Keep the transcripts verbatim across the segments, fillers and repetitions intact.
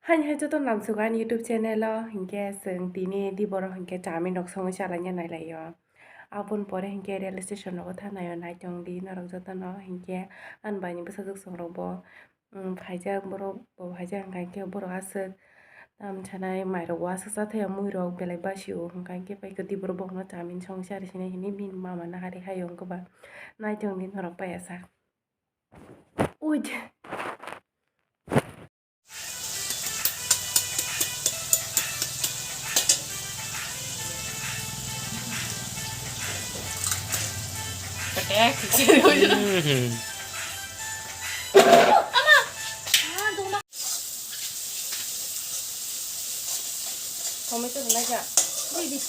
Haini hai joto namsuk ani YouTube channel o, hinkhe chwng tini di borok hinkhe chowmin rok songwi chalaina nailaio. Aboni pore hinkhe rail station rogo thanaio, naitong di norok jotono, hinkhe ani baini bwsajwk chwng rokbo, um, phaijak borok bo phaijak, hinkhe borok aswk tam sanai mairok bo aswk chathaio, muirok belai basio, hinkhe paikha di borok bono chowmin songwi chari sinai hinwi bini mama nahari haio wngkhe ba, naitong di norok bai asa. Ui. Tomato rwlaijak. Ui, di.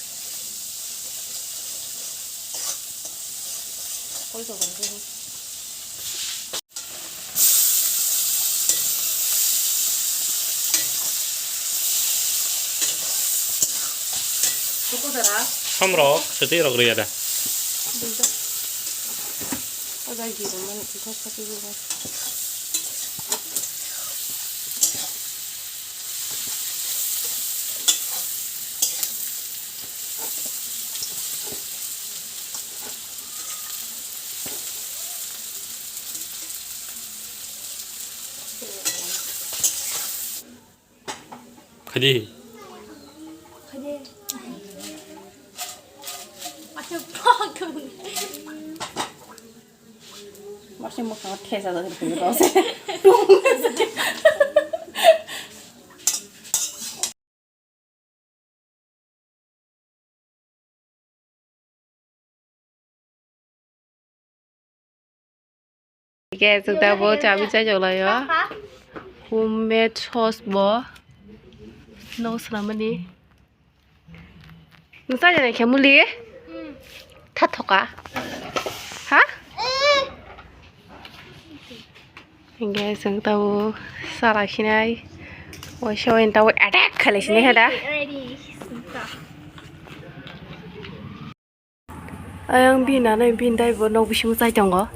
Koi tongkha khe. Samrok swtwi rok rwya da. Ui, da. O jai jiro mani, iko sati jiro. Khaidi. Khaidi. Acha, fuck. Masih mau kawat kesa tadi. Hingke chwng tabuk chami chajak laio. Homemade sauce bo. Nok swnamani. Nwng chajaknai khe muli? Thathoka. Ha? Hingke chwng tabuk chalai sinai. Waisa waisa tabuk attack khailai sinai khe da. Ayang bini nanai bini dai bo nok bisingo chai tongo.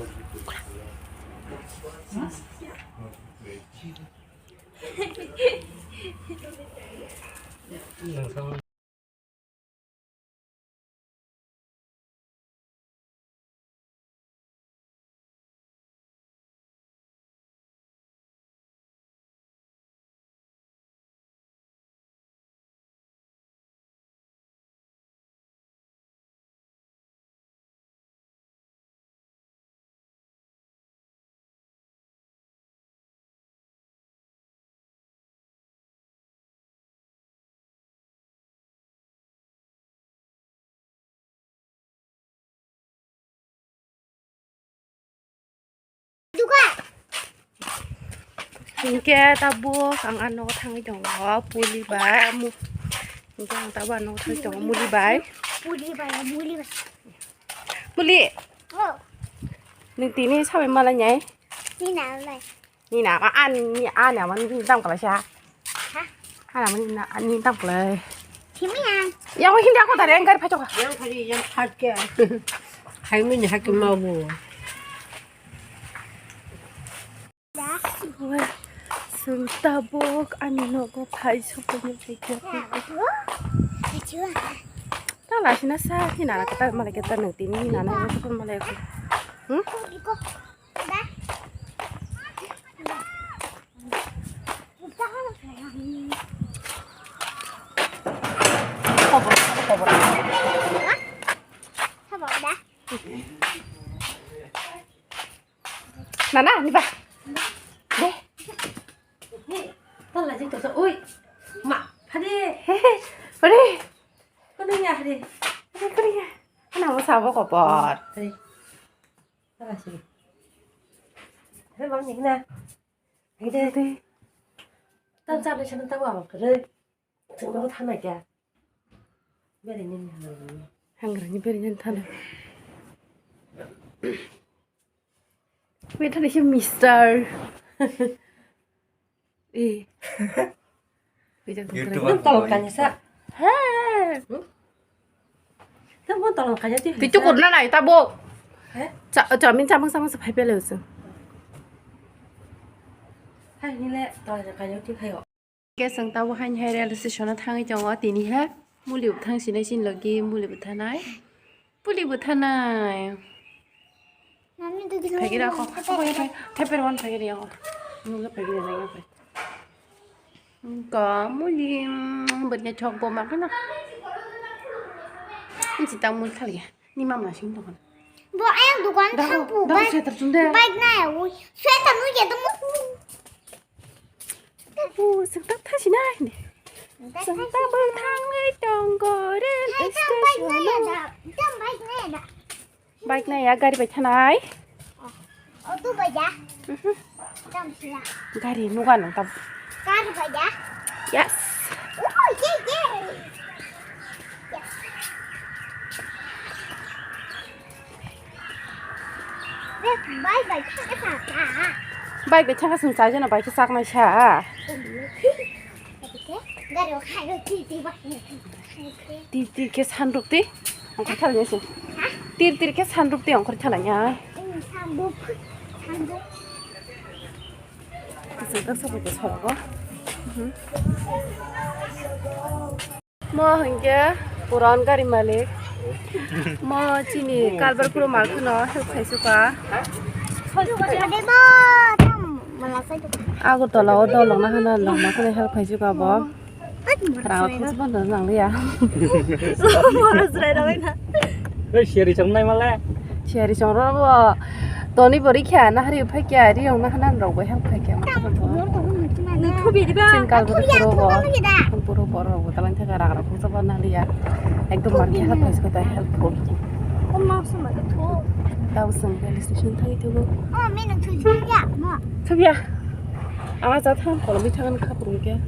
Hingke tabuk ang ano thangwi tongo puli bai amu. Hingke ang tabuk ano thangwi tongo muli bai. Puli bai, muli bai. Muli. Oh. Nwng tini sabai malai nai. Tini nalai. Nini ama ani, ani ama nini tamo kwlaisa. Ha? Ani ama nini, nini tamo kwlai. Simi ang. Yang hindi ako dari yang gari patok. Yang tadi yang pakai. Hai mini haki mau bu. Chwng tabuk ani nogo phai sophaino phaikha. Tang lasina sa hinana kwtal malai kwtal nwng tini hinana malai. Hmm? Nana, ni ba. Deh. Ni, tala jing tosa. Ui. Ma, hadi. Hadi. Kono ya hadi. Hadi kono ya. Ana mo sabo kopor. Hadi. Tala si. Hadi bang ni na. Hadi. Hadi. Tam sa le sana tawa mo kere. Tengok thanai kya. Beri ni ni. Hangrani beri ni thanai. Wait, tadi si Mister. Eh. Bijak YouTuber. Tolong tanya sa. Hei. Tamo tolong kanya ti. Ti cukur na nai tabuk. He? Cha, cha min chamang chamang sa phai pele usu. Hai ni le tolong kanya ti hai. Khe chwng tabuk haini hai railway station o thangwi tongo, tini he muli bo thang sinai chini logi muli bo thanai, puli bo thanai. Mami, dugino. Phaikhe rw ako. Phaikhe rw ako. Phaikhe rw ako. Nungkhe phaikhe rw ako. Ka muli, mm, bwtni thok bo ma kheno. Nsi tang mul thali. Ni mama sing tong. Bo ayang dukan thang pu. Dago sweater chum de. Bike na ya, ui. Sweater nui ya dong. Dago sing tak thasi na ni. Sing tak bo thangwi tongo rail station o. Bike na ya, gari bai thanai. Auto bai ya. Mhm. Tam siya. Gari nuga nang tam. Car bai ya. Yes. Oh, yeah, yeah. Yes. Bike bai thangkha sa. Bike bai thangkha sung sa jana bike sak nai sa. Gari o khai ro ti ti ba. Tir tir khe sanruk twi ongkhor thalai nai se. Tir tir khe sanruk twi ongkhor thalai nai. Kasing tak sabai khe sorogo. Mo hinkhe puran gari malik. Mo chini kalbar kuro malkhano help khaisukha. Agartala o dolong nahana longma kheno help khaisukha bo. Rang thumsu banda nang liya. Moro srai rok na. Oi, seri chong nai male. Seri chong ro bo. Toni bori kya na hari phai kya ri ong na hanan rok bo help phai kya. Nang thubi diba? Sin kal bori puro bo. Puro bo rok bo talang thaka rang rok thumsu banda liya. Ekdom mar kya help phai kya help ko. O ma sum ba tho. Tau sung police station thai tu. O me nang thubi ya mo. Thubi ya. Ama jat ham kolom bi thangan khapur kya.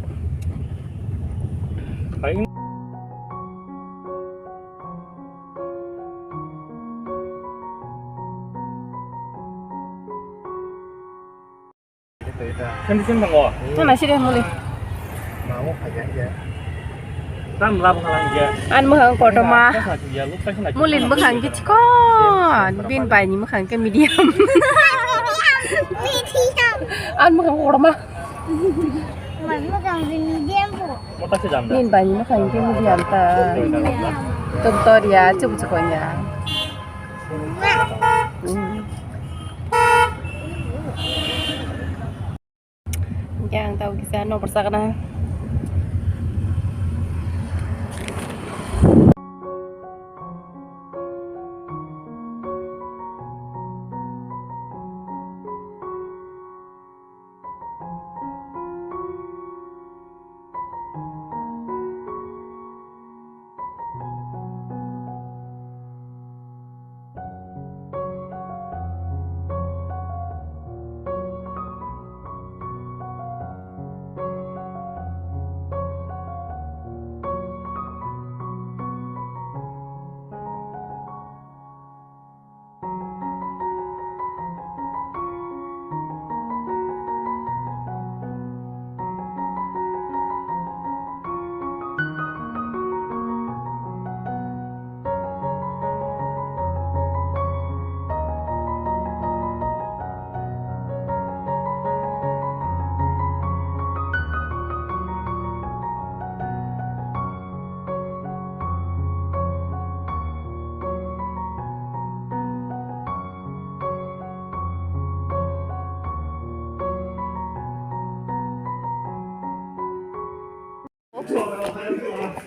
Thana sire muli. Tam lab halang ya. An mohang kotorma. Muli mohang ke chikon. Bin bai ni mohang ke medium. An mohang kotorma. Nin bai ni mohang ke medium ta. Tontor ya, chup chup ya. Yang tahu kisah nomor sakana.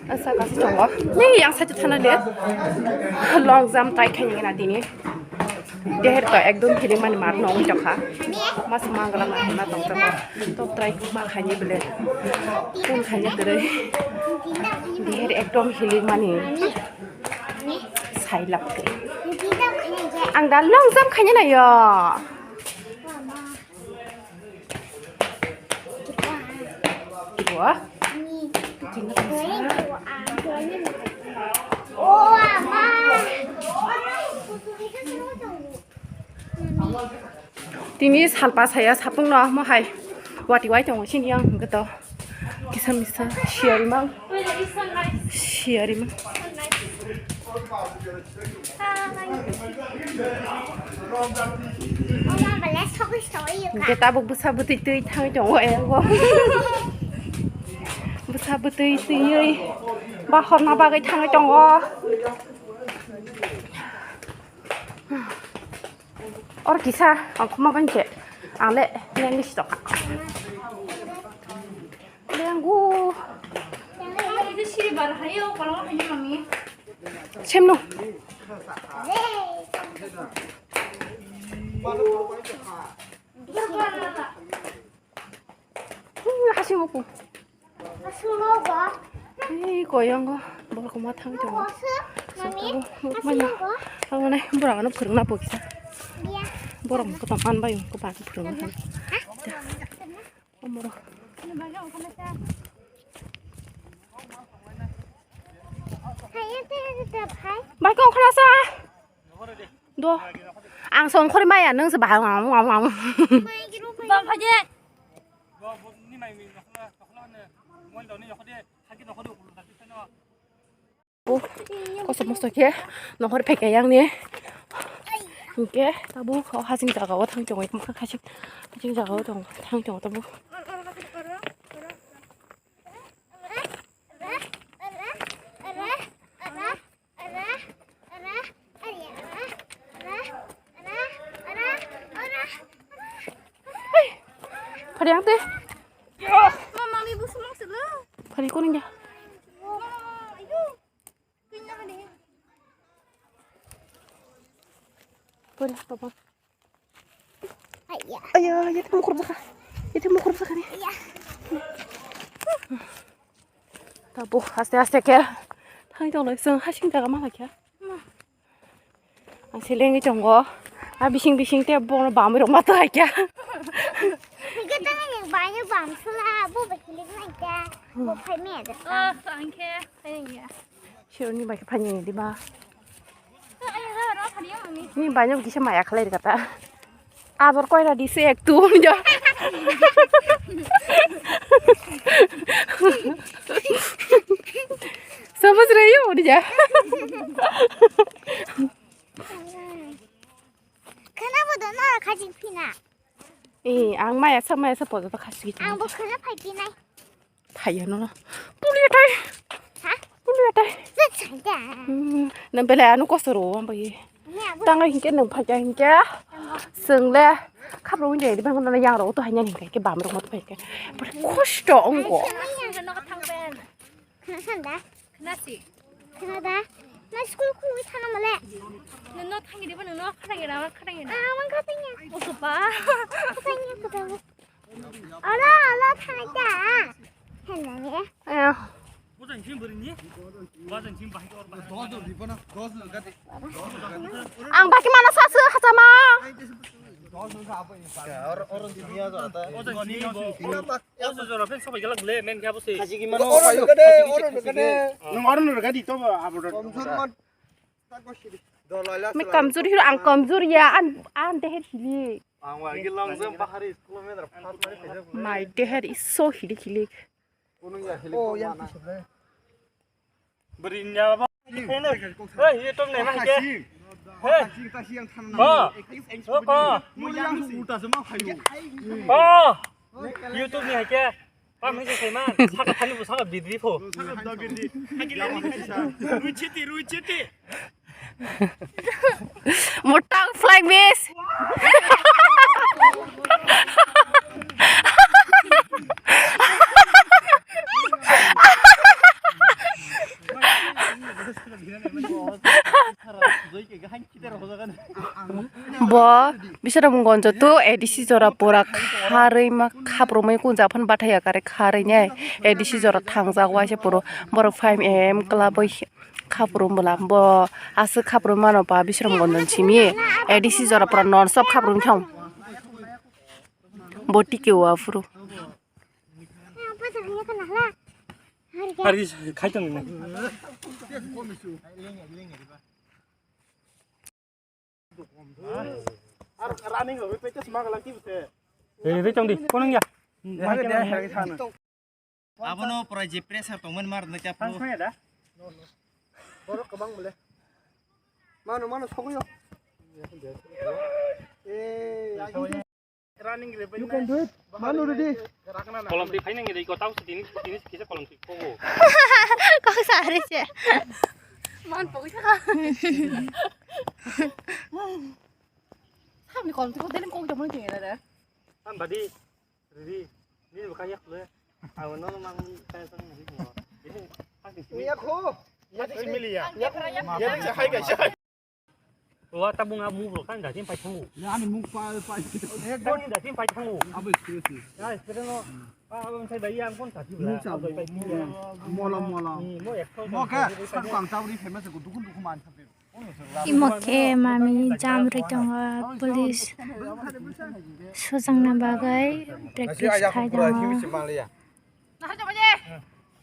Asa kasi tongo. Ni yang saja thana le. Long jump try khaini na tini. Deher to ekdom hiling mani mar no wi tokha. Mas mangala ma ma tong tong. Top try ma khaini bele. Kun khaini tere. Deher ekdom hiling mani. Sailap ke. Ang da long jump khaini na yo. Ibu ah. Tini salpa saya sapung no mo hai. Wati wai tongo sini yang hingke to. Kisa misa siari mang. Siari mang. Hingke tabuk bwsa bwtwi twi thangwi tongo ayang bo. Sa bwtwi twiwi bahorna bagwi thangwi tongo. Or kisa ang khuma bangkhe ang le lengwi sitokha. Lengu. Semno. Hmm, hasing buku. Hei, koyongo borok ma thang tongo. Mami, hasing buku. Ang mane borok ano phwrwngna bo kisa. Borok ko tong an bai ko ba phwrwngna. Omoro. Hai, ete, ete, hai. Bai kong khana sa. Do. Ang song khori maya nung se bahai wang wang wang. Bang phaje. Bo kosto mosto khe nohor phaikha yang ni. Hinkhe tabuk o hasing jaga o thang tongo, hasing, hasing jaga o tong, thang tongo tabuk. Phari ang te. Mami, busumang sila. Phari kuning ya. Ayo. Pura, papa. Aya. Aya, aya, tamo kurba ka. Aya, tamo kurba ka ni. Aya. Tabo, aste, aste ke. Thang tong lai sung, hasing jaga ma kya. Ang seleng tongo. A bising bising te bono bamwi rok ma to hai kya. Kita ni banyak bamsula, bu bekilik na kya. Bu phai me ada. Oh, angke, phai ya. Sironi bai khe phai nini diba? Ni bai no kisa maya khalai rikata. Abor koira di se ek tu ja. Sabas rayo di ja. Khana bodo na khajing phina. Eh, ang maya sa, maya sa podo to khasi. Ang bo khana phai phinai. Phaiya no. Puli atai. Ha? Puli atai. Sejak. Hmm, nang belai ano kosto ro ang bai. Tangai hinkhe nang phaiya hinkhe. Seng le. Khapro wngya di bang yang ro to hanya hinkhe bam ro mo to phaiya. Bari kosto ongko. Khana sanda. Khana si. Khana da. Na school khulwi thana male. Nino thangi diba nino khatang gira khatang gira. Ah, man khatang ya. Oso ba. Khatang ya khatang. Ala ala thana da. Khana ne. Ayo. Ang baki mana sasu khachama. Oro oro dunia jata. Ojo jora pen sobai galak le men kya bose. Oro nukade, oro nukade. Nung oro nukade to abo. Mi kamjor hiro ang kamjor ya an an deher hili. Ang wa gilong jam bahari school me dar. My deher is so hili hili. Oh yang. Beri nyala ba. Hei, ye tom ne ma ke. Hei. Ko. Ko ko. Ko. YouTube ni hai ke. Pam hai se man. Saka thani bu saka bidri pho. Rui chiti, rui chiti. Motang flag miss. Bo Bisramganj to A D C jora pura kharwi ma khaprumwi kun japhan bathai ya kare kharwi nai A D C jora thangjak waisa puro borok five M club bai. Khaprum bwlam bo aswk khaprum mano ba Bisramganj simi A D C jora pura non stop khaprum thang. Bo tike o aphuru. Ari khai tong ni. Ar running rok bai tei sma galang tibse. Rei rei tong di, konong ya. Abono pura je pressure tongmani mar na chapro. Tang soya da. Borok kwbang bole. Mano mano sogoyo. Eh, You can do it. Manu, ready? Kolom twi phai nang ri ko tau tini tini kisa kolom twi ko. Kok sari se. Man pokok saka. Samni kolom twi ko deni kok jamon twi ra. Am badi. Ready. Ni bukan yak le. Awan no mang kaya sang ni mo. Ini aku. Ya di sini ya. Ya di sini hai guys. Wa tabung abu bro kan da tin pai thangu. Ya ani muk pa pa. Ekdom da tin pai thangu. Abu express. Ya express no. Pa abu sai bai yang kon ta ti bla. Muk sa. Mola mola. Mo ek to. Mo ka sar pang ta ri famous ko dukun dukun man sa. Imo khe mami jam rwi tongo, police sojangna bagwi practice khai tongo.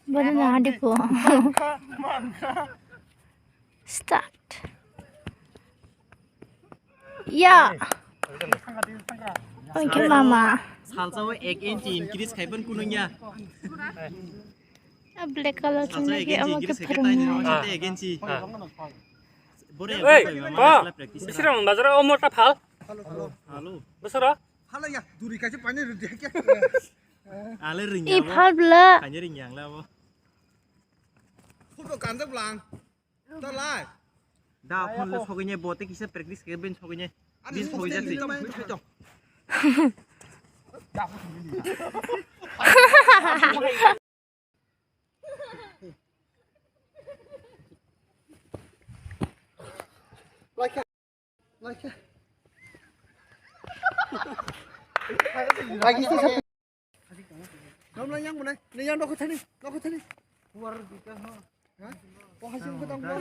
Bono na hadi po. Start. Ya. Thank you, mama. Salsa o ek inch increase khai ban kunung ya. A black color Salsa chini ek ke inch amo ke increase khai pharum tai ni na. Salsa ek inch. Bore Ei, apa, mama, oh, salah practice bisirang bazar o mota phal. Halo. Besoro? Hala ya, duri kaje pani rudi ke. Ale ring I ya, phal bla. Kanya ring yang la bo. Photo kanjak blang. Talai. Da phone le sogine bote kisa practice ke ben sogine. Bin sogine. Lagi sih. Kamu yang mana? Ini yang dokter tadi, dokter tadi. Keluar di kan. Hah? Oh, hasil ketemu.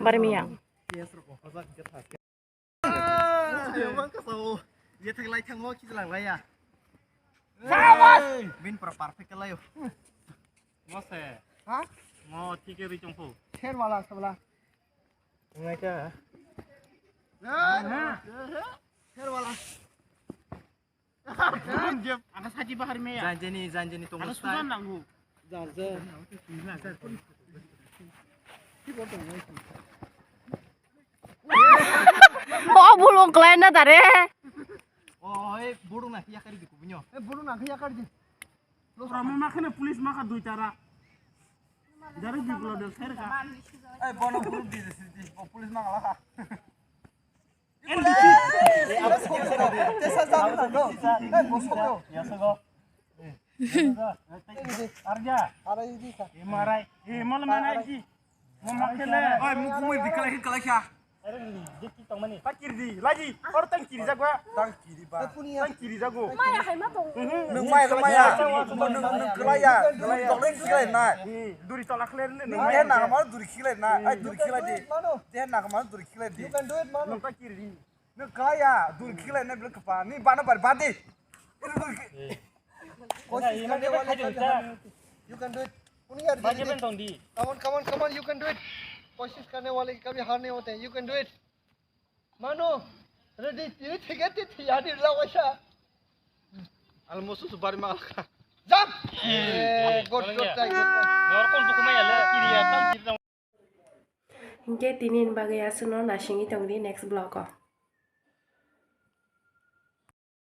Bar miyang. Mang ka sao. Ye thang lai thang mo ki lang lai ya. Sawas! Bin pra perfect lai yo. Mo se. Ha? Mo thik ri chong pho. Kher wala sabla. Ngai ka. Na. Kher wala. Ang saji bahar me ya. Janjani, janjani tong. Ada susan nanggu. Janjan. Oh, bulung kelai na tare. Oh, eh, burung na yakar di kubinyo. Eh, burung na yakar di. Rama makhana police makha dui tara. Jare di pulo de khair ka. Eh, bono burung di, di, di, oh, police makha lakha. Arja. Marai. Oi, muk mui di kalai kalai kha. Takir di, lagi. Or tang kiri jagwa. Tang kiri ba. Tang kiri jago. Maya hai ma tong. Nung maya, nung maya. Nung, nung, nung kalai ya. Nung toleng kalai na. Duri tola kler ne. Nung maya na ma duri kalai na. Ai duri kalai di. Dia na ma duri kalai di. You can do it, man. Nung tang kiri di. Nung kaya, dur khilai na bil kapa. Ni bana bar badi. Ini dur khi- कोशिश करने वाले कभी हार नहीं होते। You can do it. Come on, come on, come on, you can do it. कोशिश करने वाले कभी हार नहीं होते। You can do it. Manu, ready? Ini tiga titik ya di lawan saya. Almost susu bari malah. Jump. Eh, good, good, try, good, try. Nor kon tu kumai ala kiri ya, tang kiri tang. Hingke tini ni bagwi aswkno naisingwi tongdi next vlog o.